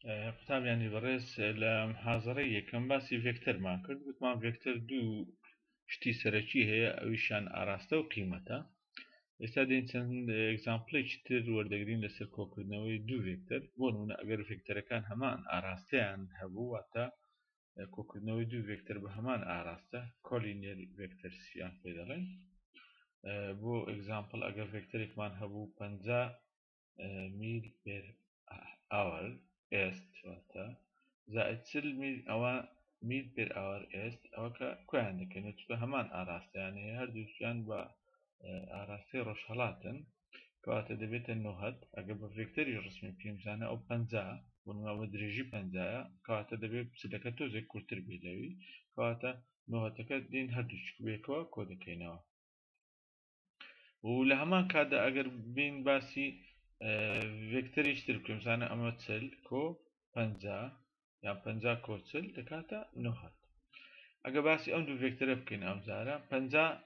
قوتابیانی بەڕێز، لە محازەرەی یەکەم باسی ڤێکتەرمان کرد. وتمان ڤێکتەر دوو شتی سەرەکی هەیە، ئەویشیان ئاراستە و قیمەتە. ئێستا دێین چەند example ێکی تر وەردەگرین لەسەر کۆکردنەوەی دوو ڤێکتەر. بۆ نمونە ئەگەر ڤێکتەرەکان هەمان ئاراستەیان هەبوو، واتە کۆکردنەوەی دوو ڤێکتەر بە هەمان ئاراستە، collinear vectors یان پێ دەڵێن. بۆ example ئەگەر ڤێکتەرێکمان هەبوو 50 mile per hour east، واتە زائد 40 میل، ئەوە mile per hour east، ئەوە کە کۆیان دەکەین چونکە هەمان ئاراستەیان هەیە، هەردووکیان بە ئاراستەی ڕۆژهەڵاتن، کەواتە دەبێتە 90. ئەگەر بە ڤێکتەری ڕسمی بکەین بزانە ئەو 50 بۆ نمونە ئەوە درێژی 50یە، کەواتە دەبێت 40ەکە تۆزێک کورتتر بێت لەوی، کەواتە 90ەکە دێن هەردوو بێکەوە کۆ دەکەینەوە. و لە هەمان کاتدا ئەگەر بین باسی ڤێکتەریش تر بکەین، بزانە ئەمە 40 کۆ 50 یان 50 کۆ 40 دەکاتە 90. ئەگەر باسی ئەم دوو ڤێکتەرە بکەین ئەمجارە 50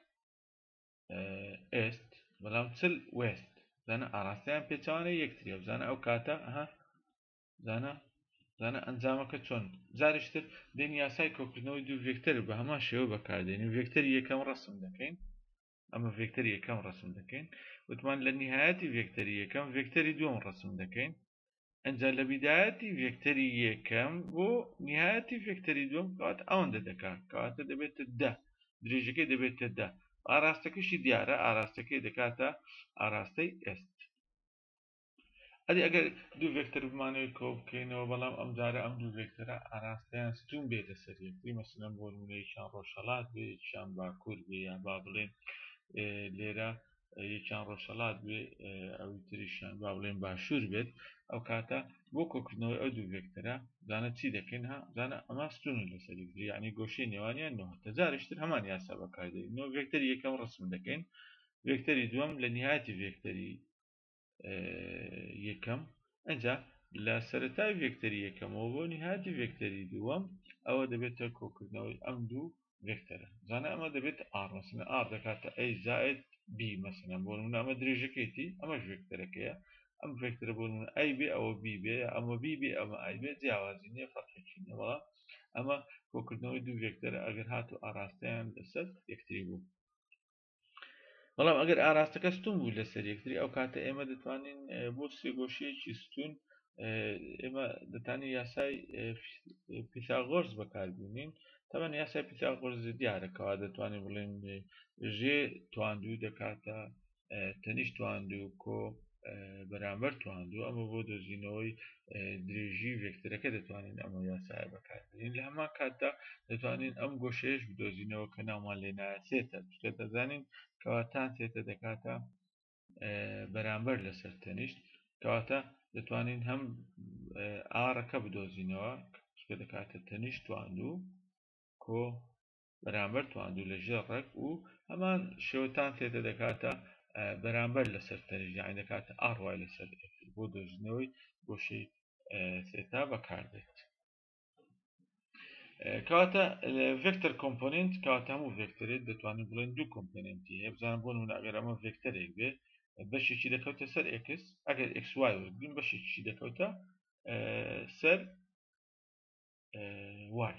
east بەڵام 40 west، بزانە ئاراستەیان پێچەوانەی یەکتریە. بزانە ئەو کاتە ئەها زانە زانە ئەنجامەکە چۆن. جارێکتر دێن یاسای کۆکردنەوەی دوو ڤێکتەر بە هەمان شێوە بەکاردێنین. ڤێکتەری یەکەم ڕسم دەکەین، ئەمە ڤێکتەری یەکەم ڕسم دەکەین، وتمان لە نهایەتی ڤێکتەری یەکەم ڤێکتەری دووەم ڕسم دەکەین، ئەنجا لە بیدایەتی ڤێکتەری یەکەم بۆ نهایەتی ڤێکتەری دووەم کەواتە ئەوەندە دەکات، کەواتە دەبێتە 10، درێژەکەی دەبێتە 10. ئاراستەکەشی دیارە، ئاراستەکەی دەکاتە ئاراستەی east. ئەدی ئەگەر دوو ڤێکتەر بمانەوێت کۆ بکەینەوە، بەڵام ئەم جارە ئەم دوو ڤێکتەرە ئاراستەیان ستون بێت لەسەر یەکتری، مەسەلەن بۆ نمونە یەکیان ڕۆژهەڵات بێ یەکیان باکوور بێ، یا با بڵێن لێرە یەکیان ڕۆژهەڵات بێ ئەوی تریشیان با بڵێن باشوور بێت، ئەو کاتە بۆ کۆکردنەوەی ئەو دوو ڤێکتەرە زانە چی دەکەین؟ ها زانە ئەمە ستونن لەسەر یەکتری، یعنی گۆشەی نێوانیان 90. جارێکتر هەمان یاسا بەکاردێنین. ڤێکتەری یەکەم ڕسم دەکەین، ڤێکتەری دووەم لە نهایەتی ڤێکتەری یەکەم، ئەنجا لە سەرەتای ڤێکتەری یەکەمەوە بۆ نهایەتی ڤێکتەری دووەم، ئەوە دەبێتە کۆکردنەوەی ئەم دوو ڤێکتەرە. زانە ئەمە دەبێت R، مەسەلەن R دەکاتە A زائد B، مەسەلەن بۆ نمونە ئەمە درێژەکەیتی، ئەمەش ڤێکتەرەکەیە، ئەم ڤێکتەرە بۆ نمونە A بێ ئەوە B بێ، یا ئەمە B بێ ئەمە A بێ، جیاوازی نییە، فەرقێکی نییە. بەڵام ئەمە کۆکردنەوەی دوو ڤێکتەرە ئەگەر هاتو ئاراستەیان لەسەر یەکتری بوو. بەڵام ئەگەر ئاراستەکە ستون بوو لەسەر یەکتری، ئەو کاتە ئێمە دەتوانین بۆ سێگۆشەیەکی ستون ئێمە دەتوانین یاسای پیتاغۆرس بەکاربێنین. تەبەن یاسای پیتاغۆرس دیارە کەوا دەتوانین بڵێن ژێ تواندوو دەکاتە تەنیشت تواندوو کۆ بەرامبەر تواندوو. ئەمە بۆ دۆزینەوەی درێژی ڤێکتەرەکە دەتوانین ئەمە یاسایە بەکاربێنین. لە هەمان کاتدا دەتوانین ئەم گۆشەیەش بدۆزینەوە کە ناومان لێ نایە theta، چونکە دەزانین کەوا tan theta دەکاتە بەرامبەر لەسەر تەنیشت، کەواتە دەتوانین هەم R ەکە بدۆزینەوە چونکە دەکاتە تەنیشت تواندوو کۆ بەرامبەر تواندوو لە ژێر ڕێک، و هەمان شێوە tan theta دەکاتە بەرامبەر لەسەر تەنیشت، یعنی دەکاتە R Y لەسەر یەکتر بۆ دۆزینەوەی گۆشەی theta بەکاردێت. کەواتە vector component، کەواتە هەموو ڤێکتەرێک دەتوانین بڵێن دوو component ی هەیە. بزانم بۆ نمونە ئەگەر ئەمە ڤێکتەرێک بێ بەشێکی دەکەوتە سەر X، ئەگەر X Y وەرگرین بەشێکی دەکەوتە سەر Y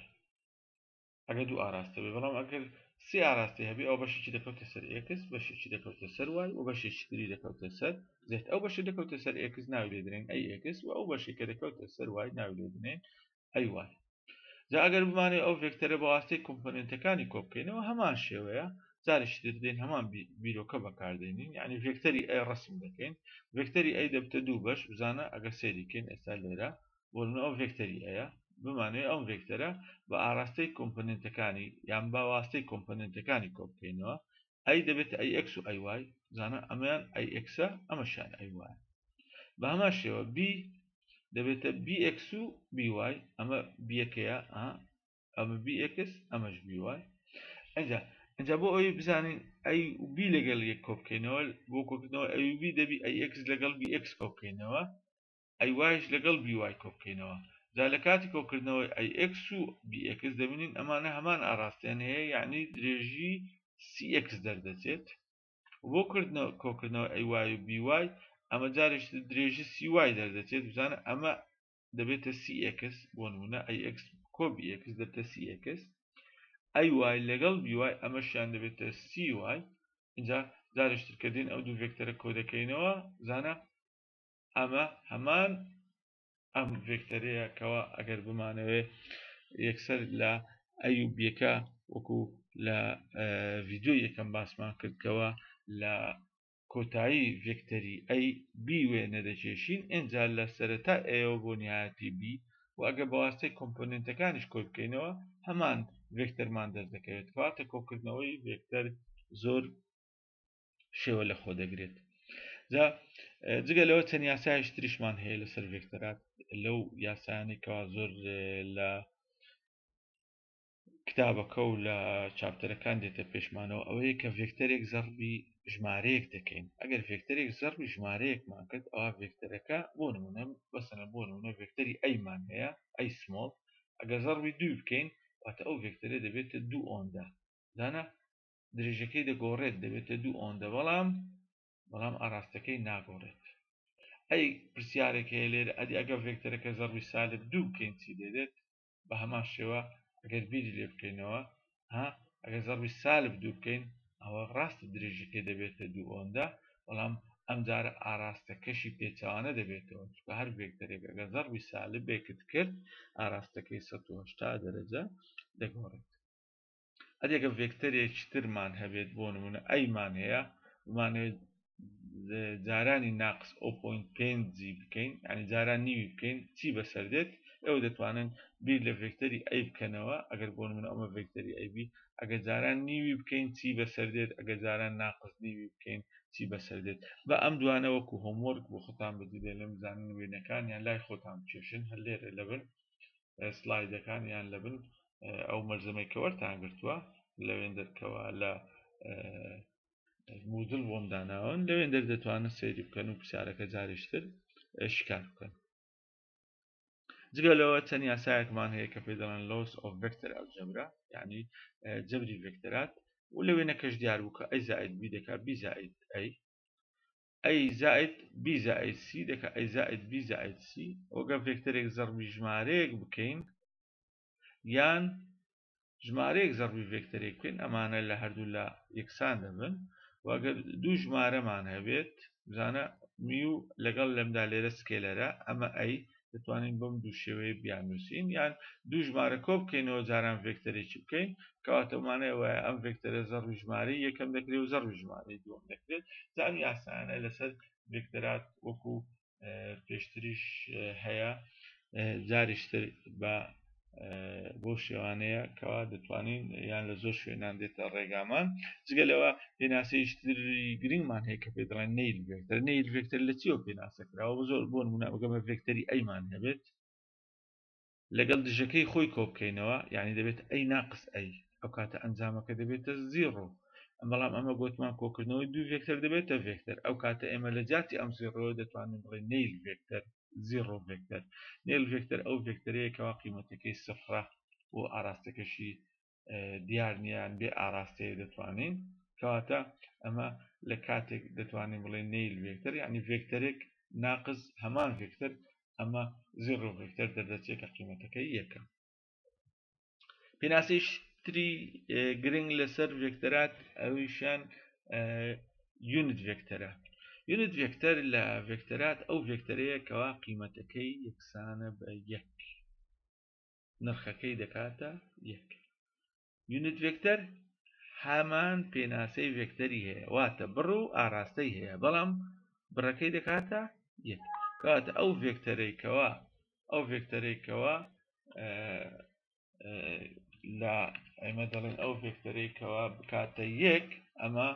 ئەگەر دوو ئاراستە بێ. بەڵام ئەگەر سێ ئاراستەی هەبێ ئەو بەشێکی دەکەوتە سەر X، بەشێکی دەکەوتە سەر Y و بەشێکی تری دەکەوتە سەر Z. ئەو بەشی دەکەوتە سەر X ناوی لێ دەنێن A X، و ئەو بەشی کە دەکەوتە سەر Y ناوی لێ دەنێن A Y. جا ئەگەر بمانەوێت ئەو ڤێکتەرە بە واسطەی component ەکانی کۆ بکەینەوە هەمان شێوەیە، جارێکی تر دێن هەمان بیرۆکە بەکاردێنین، یعنی ڤێکتەری A ڕسم دەکەین. ڤێکتەری A دەبتە دوو بەش، بزانە ئەگەر سەیری کەین ئێستا لێرە بۆ نمونە ئەو ڤێکتەری A بمانەوێت ئەم ڤێکتەرە بە ئاراستەی component ەکانی یان بە واسطەی component ەکانی کۆ بکەینەوە، A دەبێتە A X و A Y، زانە ئەمەیان A X ە ئەمەشیان A Y. بە هەمان شێوە B دەبێتە B X و B Y، ئەمە B یەکەیە، ئەمە B X ئەمەش B Y. ئەنجا بۆ ئەوەی بزانین A و B لەگەڵ یەک کۆ بکەینەوە، بۆ کۆکردنەوە A و B دەبی A X لەگەڵ B X کۆ بکەینەوە، A Y ش لەگەڵ B Y کۆ بکەینەوە. جا لە کاتی کۆکردنەوەی A X و B X دەبینین ئەمانە هەمان ئاراستەیان هەیە، یعنی درێژی C X دەردەچێت. بۆ کۆکردنەوەی A Y و B Y ئەمە جارێکی درێژی C Y دەردەچێت. بزانە ئەمە دەبێتە سی ئێکس، بۆ نمونە ئەی ئێکس کۆ بی ئێکس دەبێتە سی ئێکس، ئەی وای لەگەڵ بی وای ئەمەشیان دەبێتە سی وای. اینجا جارێکتر کە دێن ئەو دوو ڤێکتەرە کۆ دەکەینەوە، زانە ئەمە هەمان ئەم ڤێکتەرەیە کەوا ئەگەر بمانەوێ یەکسەر لە ئەی و بیەکە وەکو لە ڤیدیۆی یەکەم باسمان کردکەوە لە کۆتایی ڤێکتەری ئەی بی وێنە دەکێشین، ئینجا لە سەرەتا ئەیەوە بۆ نهایەتی بی، و ئەگەر بە واسطەی کۆمپۆننتەکانیش کۆی بکەینەوە هەمان ڤێکتەرمان دەردەکەوێت. کەواتە کۆکردنەوەی ڤێکتەر زۆر شێوە لە خۆ دەگرێت. جا جگە لەوە چەند یاسایش تریشمان هەیە لەسەر ڤێکتەرات، لەو یاسایانەی کەوا زۆر لە کتابەکە و لە چاپتەرەکان دێتە پێشمانەوە ئەوەیە کە ڤێکتەرێک زەربی ژمارەیەک دەکەین. ئەگەر ڤێکتەرێک زەربی ژمارەیەکمان کرد ئەوە ڤێکتەرەکە بۆ نمونە بەسەنە بۆ نمونە ڤێکتەری ئەیمان هەیە ئەی سمۆڵ، ئەگەر زەربی دووی بکەین واتە ئەو ڤێکتەرە دەبێتە دوو ئۆندە، زانە درێژەکەی دەگۆڕێت دەبێتە دوو ئۆندە، بەڵام ئاراستەکەی ناگۆڕێت. ئەی پرسیارێک هەیە لێرە، ئەدی ئەگەر ڤێکتەرەکە زەربی سالب دوو بکەین چی لێدێت؟ بە هەمان شێوە ئەگەر بیری لێ بکەینەوە، ها ئەگەر زەربی سالب دوو بکەین ئەوە ڕاستە درێژەکەی دەبێتە دوو ئۆندە، بەڵام ئەم جارە ئاراستەکەشی پێچەوانە دەبێتەوە، چونکە هەر ڤێکتەرێک ئەگەر زەربی سالبێکت کرد ئاراستەکەی 180 دەرەجە دەگۆڕێت. ئەگەر ڤێکتەرێکی ترمان هەبێت بۆ نمونە ئەیمان هەیە بمانەوێت جارانی ناقس 0.5 بکەین، یعنی جاران نیوی بکەین چی بەسەر دێت؟ ئێوە دەتوانن بیر لە ڤێکتەری ئەی بکەنەوە. ئەگەر بۆ نمونە ئەمە ڤێکتەری ئەی بی، ئەگەر جاران نیوی بکەین چی بەسەر دێت؟ ئەگەر جاران ناقس نیوی بکەین چی بەسەر دێت؟ بە ئەم دوانە وەکو homework بۆ خۆتان بەجێ لەم بزانن وێنەکان یان لای خۆتان بکێشن، هەر لێرە لەبن سلایدەکان یان لەبن ئەو مەلزەمەی کە وەرتان گرتووە لەوێن دەرکەوە لە Moodle بۆم داناون، لەوێن دەر دەتوانن سەیری بکەن و پرسیارەکە جارێکتر شکار بکەن. جگە لەوە چەند یاسایەکمان هەیە کە پێی دەڵێن laws of vector algebra، یعنی جەبری ڤێکتەرات، و لە وێنەکەش دیار بوو کە ئەی زائد بی دەکات بی زائد ئەی، ئەی زائد بی زائد سی دەکات ئەی زائد بی زائد سی. وەگە ڤێکتەرێک زەربی ژمارەیەک بکەین یان ژمارەیەک زەربی ڤێکتەرێک بکەین، ئەمانە لە هەردوو لە یەکسان دەبن. وەگەر دوو ژمارەمان هەبێت، بزانە میو لەگەڵ لەمدا لێرە scalar ە، ئەمە ئەی دەتوانین بەم دوو شێوەیە بیاننووسین، یان دوو ژمارە کۆ بکەینەوە جاران ڤێکتەرێکی بکەین، کەواتە مانای وایە ئەم ڤێکتەرە زەربی ژمارەی یەکەم دەکرێت و زەربی ژمارەی دووەم دەکرێت. جا ئەم یاسایانە لەسەر ڤێکتەرات وەکو پێشتریش هەیە، جاریشتر بە بۆ شێوانەیە کەوا دەتوانین یان لە زۆر شوێنان دێتە ڕێگامان. جگە لەوە پێناسەیشتری گرنگمان هەیە کە پێ دەڵێن null vector. null vector لە چیەوە پێناسە کراوە؟ زۆر بۆ نمونە ئەگەمە ڤێکتەری ئەیمان هەبێت لەگەڵ دژەکەی خۆی کۆ بکەینەوە، یعنی دەبێت ئەی ناقس ئەی، ئەو کاتە ئەنجامەکە دەبێتە zero. بەڵام ئەمە گوتمان کۆکردنەوەی دوو ڤێکتەر دەبێتە ڤێکتەر، ئەو کاتە ئێمە لە جیاتی ئەم zero دەتوانین بڵێین null vector، zero vector. null vector ئەو ڤێکتەرەیە کەوا قیمەتەکەی سفرە و ئاراستەکەشی دیار نییە، بێ ئاراستەیە دەتوانین. کەواتە ئەمە لە کاتێک دەتوانین بڵێین null vector، یعنی ڤێکتەرێک ناقس هەمان ڤێکتەر، ئەمە zero vector دەردەچێت کە قیمەتەکەی یەکە. پێناسەی تری گرنگ لەسەر ڤێکتەرات ئەویشیان unit vector ە. unit vector لە ڤێکتەرات ئەو ڤێکتەرەیە کەوا قیمەتەکەی یەکسانە بە یەک، نرخەکەی دەکاتە یەک. unit vector هەمان پێناسەی ڤێکتەری هەیە، واتە بڕ و ئاراستەی هەیە، بەڵام بڕەکەی دەکاتە یەک. کەواتە ئەو ڤێکتەرەی کەوا ئەو ڤێکتەرەی کەوا لە ئێمە دەڵێن ئەو ڤێکتەرەی کەوا بکاتە یەک، ئەمە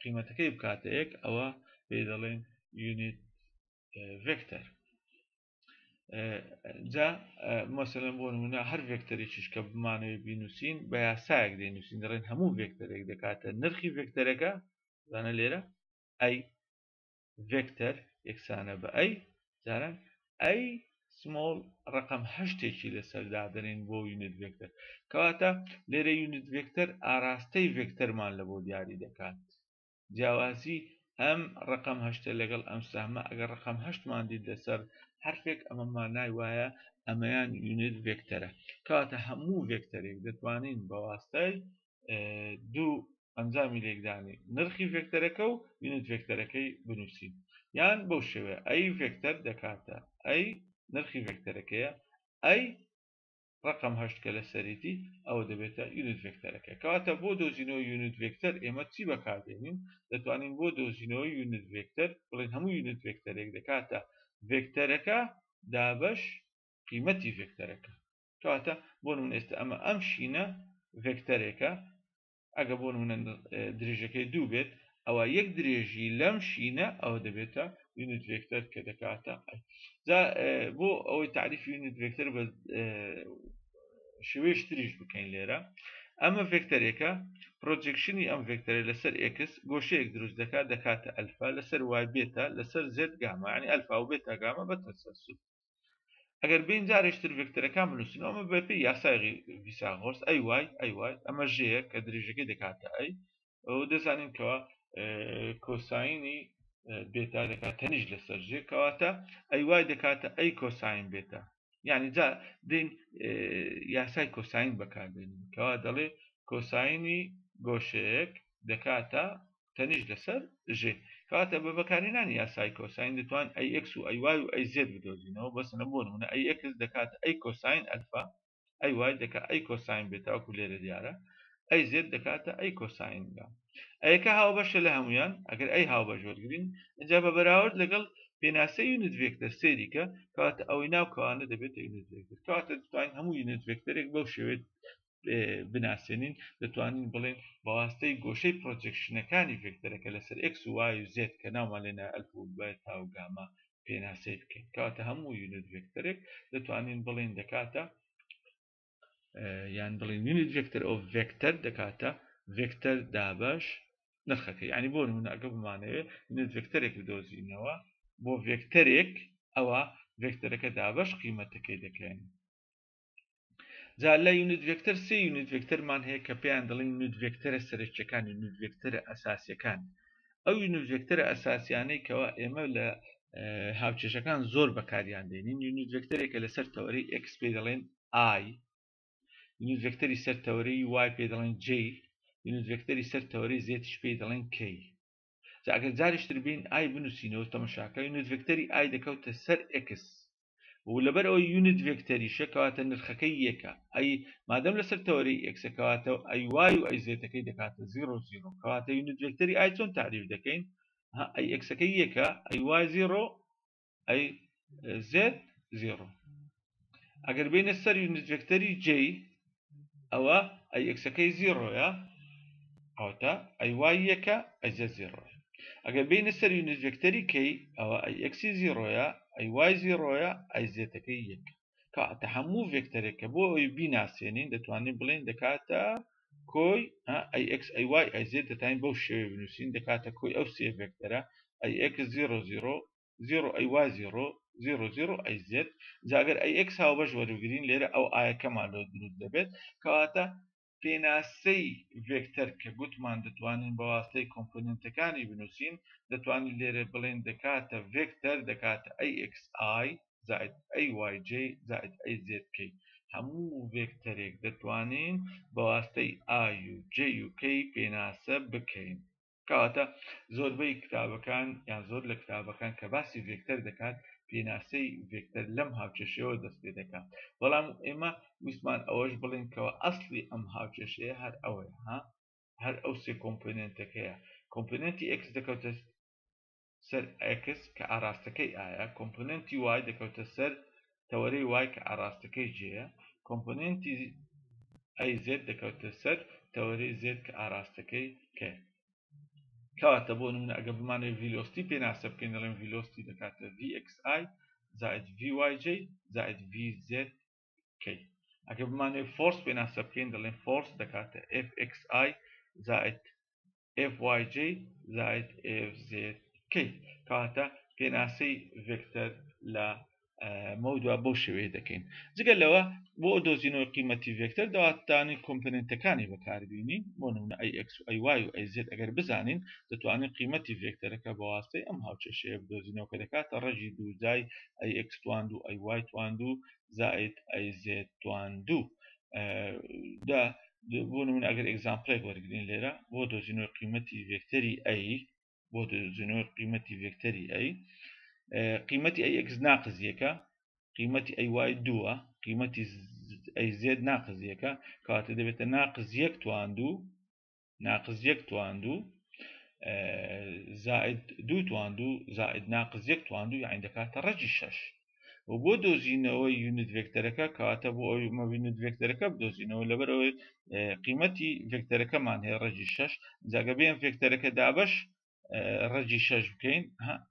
قیمەتەکەی بکاتە یەک، ئەوە پێی دەڵێن unit vector. جا مەسەلەن بۆ نمونە هەر ڤێکتەرێکیش کە بمانەوێت بینوسین بە یاسایەک دەینوسین، دەڵێن هەموو ڤێکتەرێک دەکاتە نرخی ڤێکتەرەکە، زانە لێرە ئەی ڤێکتەر یەکسانە بە ئەی جاران ئەی small ڕقم هەشتێکی لەسەر دادەنین بۆ unit vector. کەواتە لێرە unit vector ئاراستەی ڤێکتەرمان لە بۆ دیاری دەکات. جیاوازی ئەم ڕقم هەشتە لەگەڵ ئەم سەهمە، ئەگەر ڕقم هەشتمان دیت لەسەر حرفێک ئەمە مانای وایە ئەمەیان unit vector ە. کەواتە هەموو ڤێکتەرێک دەتوانین بە واستای دوو ئەنجامی لێکدانی نرخی ڤێکتەرەکە و unit vector ەکەی بنووسین، یان بەو شێوەیە A vector دەکاتە A نرخی ڤێکتەرەکەیە، A ڕقم 8 کە لەسەرێتی ئەوە دەبێتە unit vector ەکە. کەواتە بۆ دۆزینەوە unit vector ئێمە چی بەکاردێنین؟ دەتوانین بۆ دۆزینەوەی unit vector بڵێن هەموو unit vector ێک دەکاتە ڤێکتەرەکە دابەش قیمەتی ڤێکتەرەکە. کەواتە بۆ نمونە ئێستا ئەمە ئەم شینە ڤێکتەرێکە، ئەگە بۆ نمونە درێژەکەی دوو بێت ئەوە یەک درێژی لەم شینە ئەوە دەبێتە unit vector کە دەکاتە A. جا بۆ ئەوەی تعریف unit vector بە شێوەیەش تریش بکەین لێرە، ئەمە ڤێکتەرێکە، projection ی ئەم ڤێکتەرە لەسەر x گۆشەیەک دروست دەکات دەکاتە ئەلفا، لەسەر y بێتا، لەسەر z گاما، یعنی ئەلفا و بێتا گاما بە تەسەلسول. ئەگەر بین جارێکتر ڤێکتەرەکان بنووسینەوە ئەمە بەپێی یاسای فیساغۆرس A y A y ئەمە ژەیە کە درێژەکەی دەکاتە A، ئەو دەزانین کەوا کۆساینی بێتا دەکات تەنیش لەسەر ژێ، کەواتە A y دەکاتە A کۆساین بێتا. یعنی جا دین یاسای کۆساین بەکاردێنین کەوا دەڵێ کۆساینی گۆشەیەک دەکاتە تەنیش لەسەر ژێ. کەواتە بە بەکارهێنانی یاسای کۆساین دەتوان A x و A y و A z بدۆزینەوە. بەسەنە بۆ نمونە A x دەکاتە A کۆساین ئەلفا، A y دەکات A کۆساین بێتا وەکو لێرە دیارە، A z دەکاتە A کۆساین گاما. A یەکە هاوبەشە لە هەمویان، ئەگەر A هاوبەش وەرگین اینجا بە بەراورد لەگەڵ پێناسەی unit vector سێریکە، کەواتە ئەوەی ناو کەوانە دەبێتە unit vector. کەواتە دەتوانین هەموو unit vector ێک بەو شێوەیە بناسێنین. دەتوانین بڵێن بەواستەی گۆشەی projection ەکانی ڤێکتەرەکە لەسەر x و y و z کە ناومان لێنا ئەلف و بێتا و گاما پێناسەی بکەین. کەواتە هەموو unit vector ێک دەتوانین بڵێن دەکاتە یان بڵێن unit vector of vector دەکاتە ڤێکتەر دابەش نرخەکە. یعنی بۆ نمونە ئەگە بمانەوێت unit vector ێک بدۆزینەوە بۆ ڤێکتەرێک ئەوە ڤێکتەرەکە دابەش قیمەتەکەی دەکەین. جا لە unit vector سێ unit vector مان هەیە کە پێیان دەڵێن unit vector ە سەرەکیەکان، unit vector ە ئەساسیەکان. ئەو unit vector ە ئەساسیانەی کەوا ئێمە لە هاوکێشەکان زۆر بەکاریان دێنین، unit vector ێکە لەسەر تەوەرەی x پێ دەڵێن i، unit vector ی سەر تەوەرەی y پێ دەڵێن j، unit vector ی سەر تەوەرەی z پێ دەڵێن k. جا ئەگەر جارێکتر بین i بنووسینەوە تەمەشاکە، unit vector ی i دەکەوتە سەر x و لەبەر ئەوەی unit vector یشە کەواتە نرخەکەی یەکە، A مادەم لەسەر تەوەرەی x کەواتە A y و A z ەکەی دەکاتە 0 0. کەواتە unit vector ی i چۆن تعریف دەکەین؟ A x ەکەی یەکە، A y 0، A z 0. ئەگەر بینە سەر unit vector ی j ئەوە A x ەکەی 0ە، ئەوەتە A y یەکە، A z 0. ئەگەر بینە سەر unit vector ی k ئەوە A x ی 0ە، A y 0ە، A z ەکەی یەکە. کەواتە هەموو ڤێکتەرێک کە بۆ ئەوەی بیناسێنین دەتوانین بڵێن دەکاتە کۆی A x A y A z، دەتوانین بەو شێوەیە بنووسین دەکاتە کۆی ئەو سێ ڤێکتەرە A x 0 0 0 A y 0 0 0 A z. جا ئەگەر A x هاوبەش وەربگرین لێرە ئەو i یەکەمان لۆ دروست دەبێت. کەواتە پێناسەی ڤێکتەر کە گوتمان دەتوانین بە واسطەی component ەکانی بنووسین، دەتوانین لێرە بڵێن دەکاتە ڤێکتەر دەکاتە A x i زائد A y j زائد A z k. هەموو ڤێکتەرێک دەتوانین بە واسطەی i و j و k پێناسە بکەین. کەواتە زۆربەی کتابەکان یان زۆر لە کتابەکان کە باسی ڤێکتەر دەکات پێناسەی ڤێکتەر لەم هاوکێشەوە دەست پێ دەکات. بەڵام ئێمە ویستمان ئەوەش بڵێن کەەوە ئەسلی ئەم هاوکێشەیە هەر ئەوەیە، ها هەر ئەو سێ component ەکەیە. component ی x دەکەوتە سەر x کە ئاراستەکەی ئایا، component ی y دەکەوتە سەر تەوەرەی y کە ئاراستەکەی j یە، component ی A z دەکەوتە سەر تەوەرەی z کە ئاراستەکەی k. کەواتە بۆ نمونە ئەگەر بمانەوێت velocity پێناسە بکەین دەڵێن velocity دەکاتە vxi زائد vyj زائد vzk. ئەگەر بمانەوێت force پێناسە بکەین دەڵێن force دەکاتە fxi زائد fyj زائد fzk. کەواتە پێناسەی ڤێکتەر لە مەودوا بەو شێوەیە دەکەین. جگە لەوە بۆ دۆزینەوەی قیمەتی ڤێکتەر دەواتانی component ەکانی بەکاربینین، بۆ نمونە ئەی ئێکس و ئەی وای و ئەی زێد ئەگەر بزانین دەتوانین قیمەتی ڤێکتەرەکە بە واسطەی ئەم هاوکێشەیە بدۆزینەوە کە دەکاتە ڕەگی دووجای ئەی ئێکس توان دوو ئەی وای توان دوو زائد ئەی زێد توان دوو. دا بۆ نمونە ئەگەر example ێک وەرگین لێرە بۆ دۆزینەوەی قیمەتی ڤێکتەری ئەی، بۆ دۆزینەوەی قیمەتی ڤێکتەری ئەی قیمەتی ئەی ئێکس ناقز یەکە، قیمەتی ئەی وای دووە، قیمەتی ئەی زێد ناقز یەکە، کەواتە دەبێتە ناقز یەک توان دوو، ناقز یەک توان دوو زائد دوو توان دوو زائد ناقز یەک توان دوو، یعنی دەکاتە ڕەگی شەش. و بۆ دۆزینەوەی unit vector ەکە کەواتە بۆ ئەوەی ئەمە unit vector ەکە بدۆزینەوە لەبەرەوەی قیمەتی ڤێکتەرەکەمان هەیە ڕەگی شەش، جاگە بێن ڤێکتەرەکە دابەش ڕەگی شەش بکەین،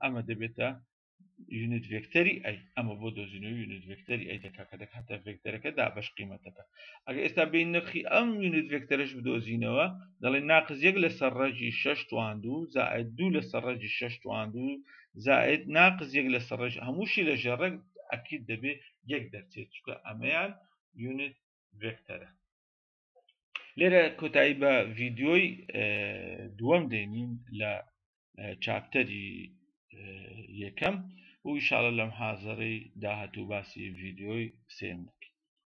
ئەمە دەبێتە unit vector ی ئەی. ئەمە بۆ دۆزینەوەی unit vector ی ئەی دەکات کە دەکاتە ڤێکتەرەکە دابەش قیمەتەکە. ئەگەر ئێستا بین نرخی ئەم unit vector ەش بدۆزینەوە دەڵێ ناقز یەک لەسەر ڕەگی شەش توان دوو زائد دوو لەسەر ڕەگی شەش توان دوو زائد ناقز یەک لەسەر ڕەگی هەمووشی لە ژێڕێک ئەکید دەبێ یەک دەرچێت، چونکە ئەمەیان unit vector ە. لێرە کۆتایی بە ڤیدیۆی دووەم دێنین لە chapter ی یەکەم و ئیشاڵە لەم حازەرەی داهاتوو باسی ڤیدیۆی سێم دەکەین.